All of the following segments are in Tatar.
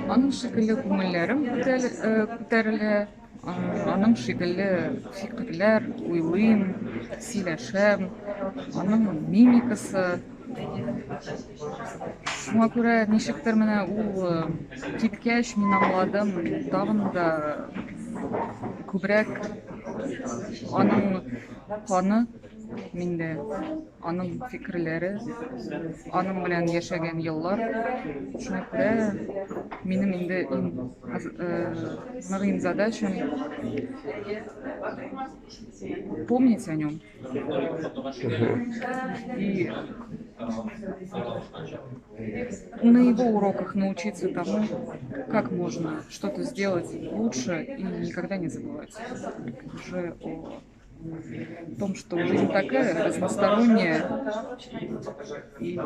Аның шикелле күңелләрем күтәрелә, аның шикелле фикерләр уйлыйм, сөйләшәм, аның мимикасы. Шуңа күрә ничектер менә ул киткәч, мин аңладым, тагын да күбрәк аның каны миндә. Аның фикерләре, аның белән яшәгән еллар. Шуңа күрә минем инде иң мөһим задачам помнить о нем. И на его уроках научиться тому, как можно что-то сделать лучше и никогда не забывать уже о том, что жизнь такая разносторонняя, и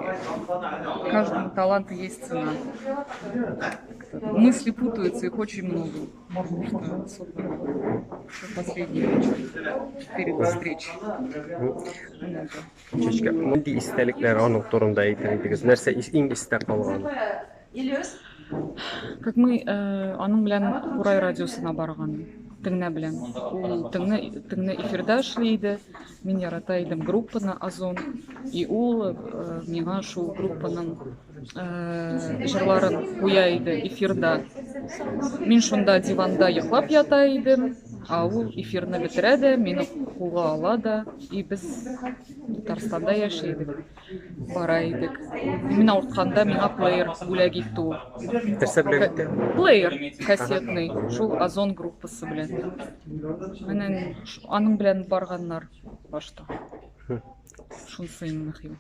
каждому таланту есть цена. Мысли путаются, их очень много. Что особенно последний вечер перед встречей. Много. Чәчкә, нинди истәлекләр аның турында әйтер идегез? Нәрсә иң истә калган? Как мы аның белән Курай радиосына барган Теңнә белән. Ул Теңнә, Теңнә эфирда эшли иде. Мин ярата идем группаны Озон. И ул миңа шул группаның җырларын куя иде эфирда. Мин шунда диванда йоклап ята идем, а ул эфирны бетерә дә, мине кулга ала да, и без Татарстанда яши идек, бара идек. Мин авыртканда миңа плеер бүләк итте ул. Нәрсә бүләк итте? Плеер кассетный, шул Озон группасы белән. Менә аның белән барганнар башта. Шунысы иң мөһим.